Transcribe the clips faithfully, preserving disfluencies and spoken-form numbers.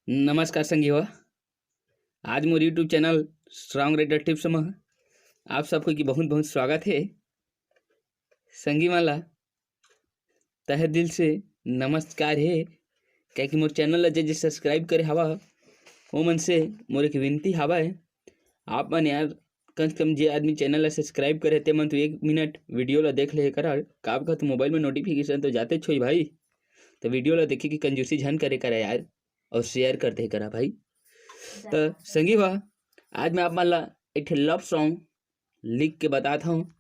नमस्कार संगी हो, आज मोर YouTube channel strong writer tips म आप सबको की बहुत बहुत स्वागत है। संगी मन ला तहे दिल से नमस्कार है, काहे कि मोर चैनल ला जे जे सब्सक्राइब करे हवा, वो मन से मोर एक विनती हवय, आप मन यार कम से कम जे आदमी चैनल ला सब्सक्राइब करे ते मन तो एक मिनट वीडियो ला देख ले करा, काब का तो मोबाइल में नोटिफिकेशन तो जाते छोई भाई, तो वीडियो ला देखे की कंजूसी झन करे करा यार, और शेयर करते करा भाई। तो संगी बा, आज मैं आप मन ला एक ठे लव सॉन्ग लिख के बतात हूँ,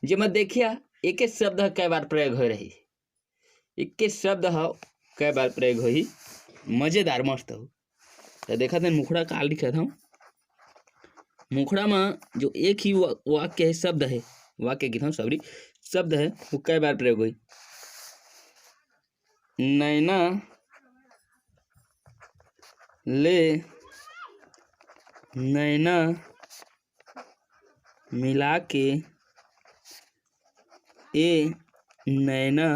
जेमा देखिया एके शब्द ह कई बार प्रयोग होए रही, एके शब्द ह कई बार प्रयोग होही, मजेदार मस्त हो। तो देखत हन मुखड़ा का लिखत हूँ, मुखड़ा म जो एक ही वा-, वाक्य है, शब्द है, वाक्य कहता हूँ सॉरी, शब्द है, वो कई बार प्रयोग होही। नैना ले नैना मिला के ए नैना,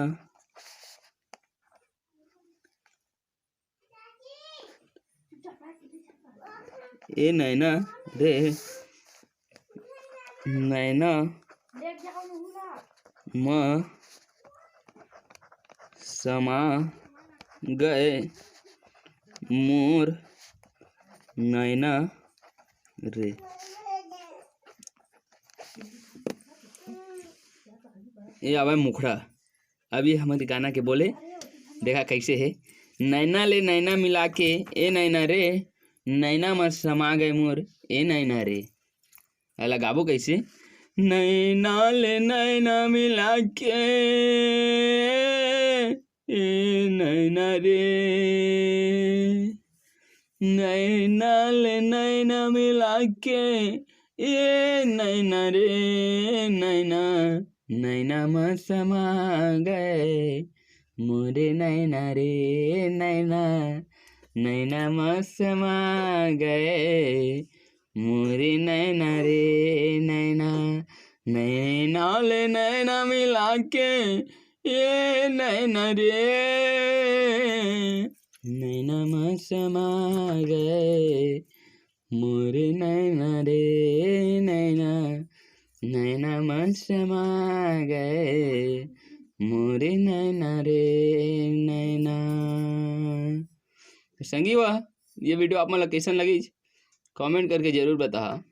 ए नैना रे, नैना म समा गए मोर नैना रे। ये आवे मुखड़ा। अभी हमर गाना के बोले, देखा कैसे है। नैना ले नैना मिला के, ए नैना रे, नैना म समा गए मोर, ए नैना रे। अला गाबो कैसे? नैना ले नैना मिला के, ए नैना रे, नैना ले नैना मिला के, ए नैना रे, नैना, नैना म समा गए मोरे नैना रे, नैना, नैना म समा गए मोरे नैना रे, नैना, नैना ले नैना मिला के, ए नैना रे, नैना म समा गए मोरे नैना रे, नैना, नैना म समा गए मोरे नैना रे, नैना। तो संगी बा, ये वीडियो आप मन ला कैसन लगिस, कमेंट करके जरूर बताहा।